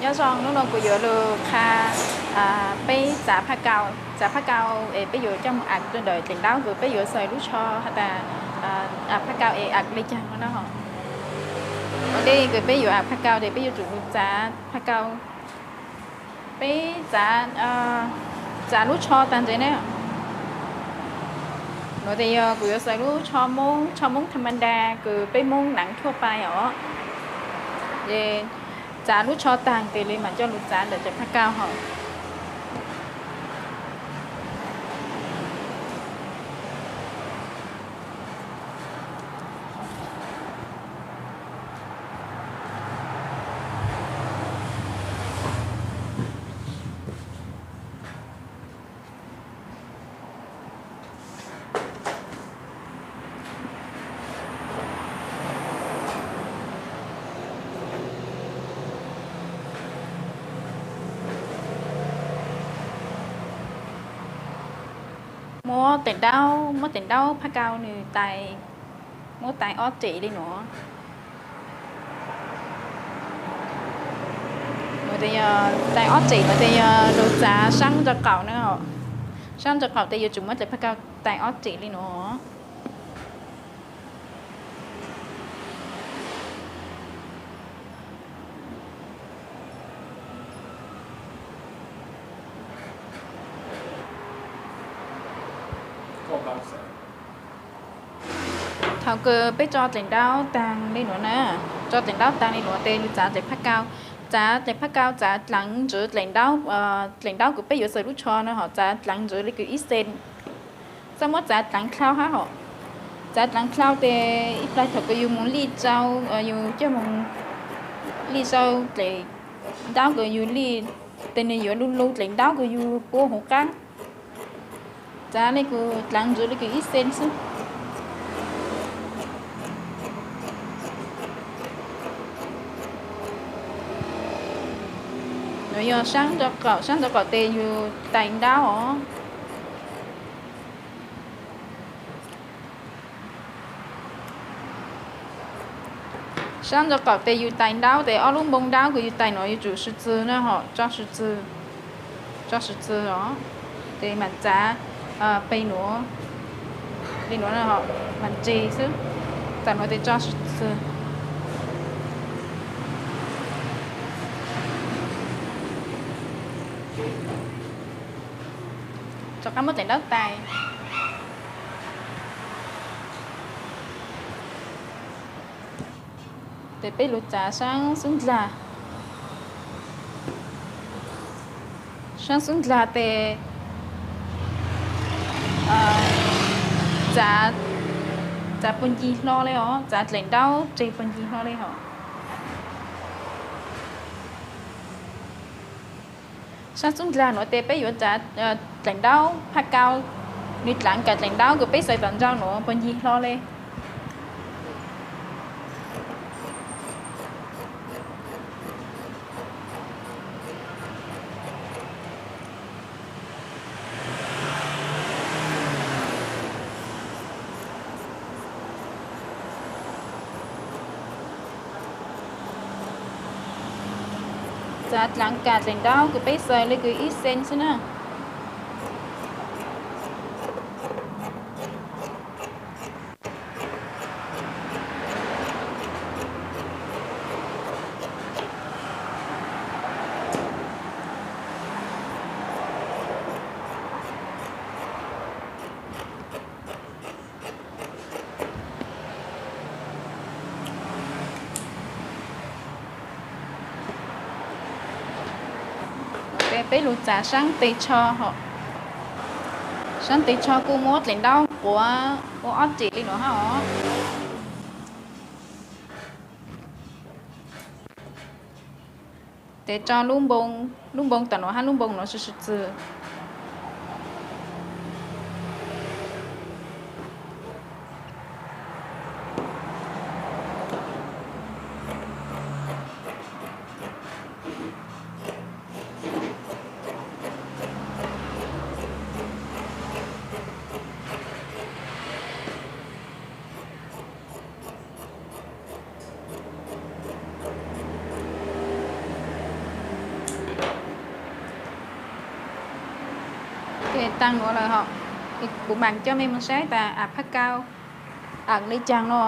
Nyob zoo, hnub no kuv yuav lug qha peb txav phaj kau, txav phaj kau es peb yuav coj moog am rua ntawm dlaim ntaub kws peb yuav xaws lub tsho has tas am phaj kau es am le caag no na. Ua ntej kws peb yuav am phaj kau tes peb yuav tsum lug txav phaj kau. Peb txav, txav lub tsho taag ntawd na. Nuav tes yog kuv yuav xaws lub tsho Moob, tsho Moob tha ma nta kws peb Moob naav thuaj pais os. Ces txav lub tsho taag tes le maam coj lug txav ntawm cov phaj kau hov. Muab dlaim ntaub, muab dlaim ntaub phaj kau nws tais, muab tais ob res le nuav. Nuav tes yog tais ob res, nuav tes yog lug txav saab rua qaum na. Saab rua qaum tes yuav tsum muab dlaim phaj kau tais ob res le nuav. Thaus kws peb tso dlaim ntaub taag le nuav na, tso dlaim ntaub taag le nuav tes lug txav dlaim phaj kau, txav dlaim phaj kau, txav dlaag ntswv dlaim ntaub, dlaim ntaub kws peb yuav xaws lub tsho na hov, txav dlaag ntswv le kws ib xees. Txhob muab txav dlaag dlhau hab hov. Txav dlaag dlhau tes ib plag thaus kws yug moog lij tsau, yug coj moog lij tsau dlaim ntaub kws yug lij tes nwg yuav lu lug dlaim ntaub kws yug puab huv qaab. Txav le kws dlaag ntswv le kws ib xees xwb. Nuav yog saab rua qaum, saab rua qaum tes yug tais ntaub os. Saab rua qaum tes yug tais ntaub tes ob lub npoo ntaub kws yug tais nuav yuav tsum sw txwg na hov, tso sw txwg, tso sw txwg os. Tes maam txav peg nuav, le nuav na hov, maam tseg xwb. Txav nuav tes tso sw txwg. Rov qab muab dlaim ntaub tais. Tes peb lug txav saab xub ndlag. Saab xub ndlag tes txav puag ncig hlo le os, txav dlaim ntaub tseg puag ncig hlo le hov. Saab xub ndlag nuav tes peb yuav txav dlaim ntaub phaj kau, nws dlaag kag dlaim ntaub kws peb xaws tom ntej nuav puag ncig hlo le. Txav dlaag kag dlaim ntaub kws peb xaws le kws ib xees xwb na. Peb lug txav saab teg tsho hov. Saab teg tsho kuj muab dlaim ntaub quav ua ob rim li nuav hab os. Tes tso lub npoo tom nuav hab lub npoo nuav sw sw txwg. Tag nuav lawm hos, kuv maam coj mej moog saib tas av phaj kau, av li caag no.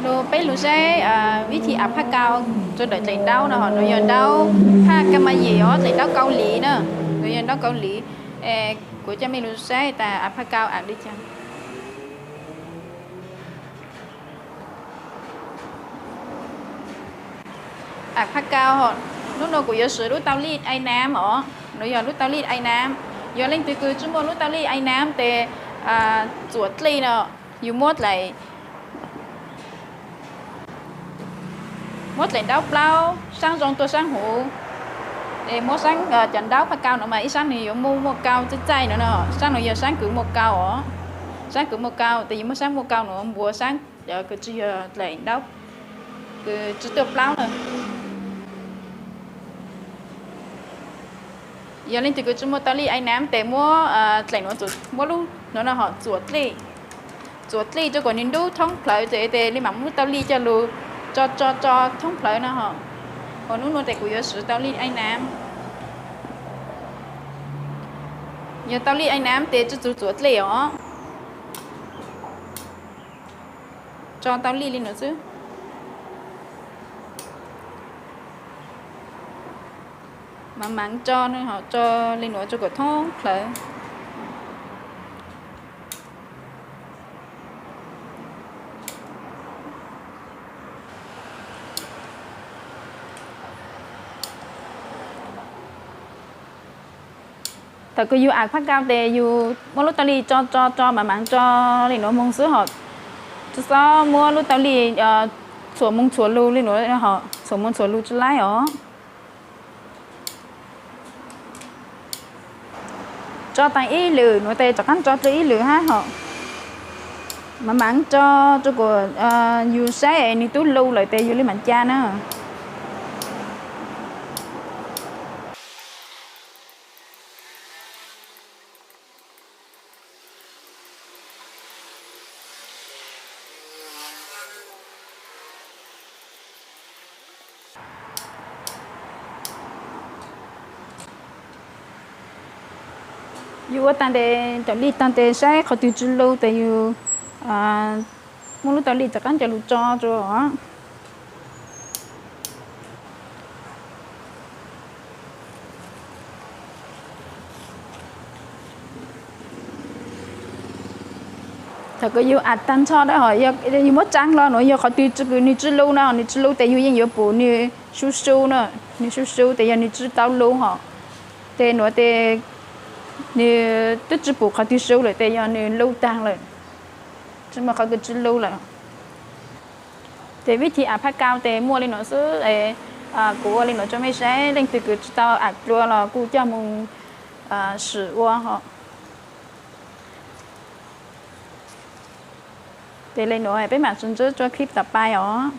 Lug peb lug saib vib thi av phaj kau rua dlej daub no hos, nuav yog daub phaj ka ma yim os, dlej daub Kaus Lim na, nuav yog daub Kaus Lim. Kuv coj mej lug saib tas av phaj kau av li caag. Av phaj kau hos, nub nua kuv yuav swv lub tau lij ai nam os, nuav yog lub tau lij ai nam. Yog leej twg kws tsi muaj lub tau lij ai nam tes txuas dlej no, yug muab dlej muab dlej daub plaub saab zoo tuaj saab huv, es muab saab cov daub phaj kau no mas ib saab nwg yuav muaj muaj kau txaij txaij no, saab no yog saab kws muaj kau os, saab kws muaj kau tes yug muab saab muaj kau no npuav saab kws tsi yog dlej daub kws tsi tuaj plaub na. Yog leej twg kws tsi muaj tau lij ai nam tes muab dlej nuav, muab lub nuav no hos txuas dlej, txuas dlej rua kuas nwg dub thoob plawg tes, tes le maam muab lub tau lij coj lug tso tso tso thoob plawg no hos. Hos nub nua tes kuv yuav swv tau lij ai nam. Yog tau lij ai nam tes tsi txug txuas dlej os. Tso tau lij li nuav xwb. Maam maam tso, tso li nuav rua kuas thoob plawg. Thaum kws yug av phaj kau tes yug muab lub tau lij tso tso tso maam maam tso li nuav moog xwb hos, tsi xob muab lub tau lij txhuam moog txhuam lug li nuav, txhuam moog txhuam lug tsi laib os. Tso taag ib lwm nuav tes rov qaab tso dlua ib lwm hab hos. Maam maam tso rua kuas yug saib nwg tub lu lawm tes yug le maam ca na. Yug ua taag tes, cov lij taag tes saib qhov twg tsi lu tes yug muab lub tau lij rov qaab coj lug tso rua. Thaum kws yug av taag nrho na hos, yug muab tsaa los nuav yog qhov twg tsi kws nwg tsi lu no, nwg tsi lu tes yug yeej yuav pum nwg su su na, nwg su su tes yog nwg tsi tau lu hos. Tes nuav tes nwg twb tsi pum qhov twg su lawm tes yog nwg lu taag lawm, tsi muaj qhov kws tsi lu lawm. Tes vib thi av phaj kau tes muaj li nuav xwb. Kuv ua li nuav rua mej saib, leej twg kws tsi tau av dlua los kuj coj moog swm ua hos. Tes le nuav peb maam sib ntsib rua clip tom pais os.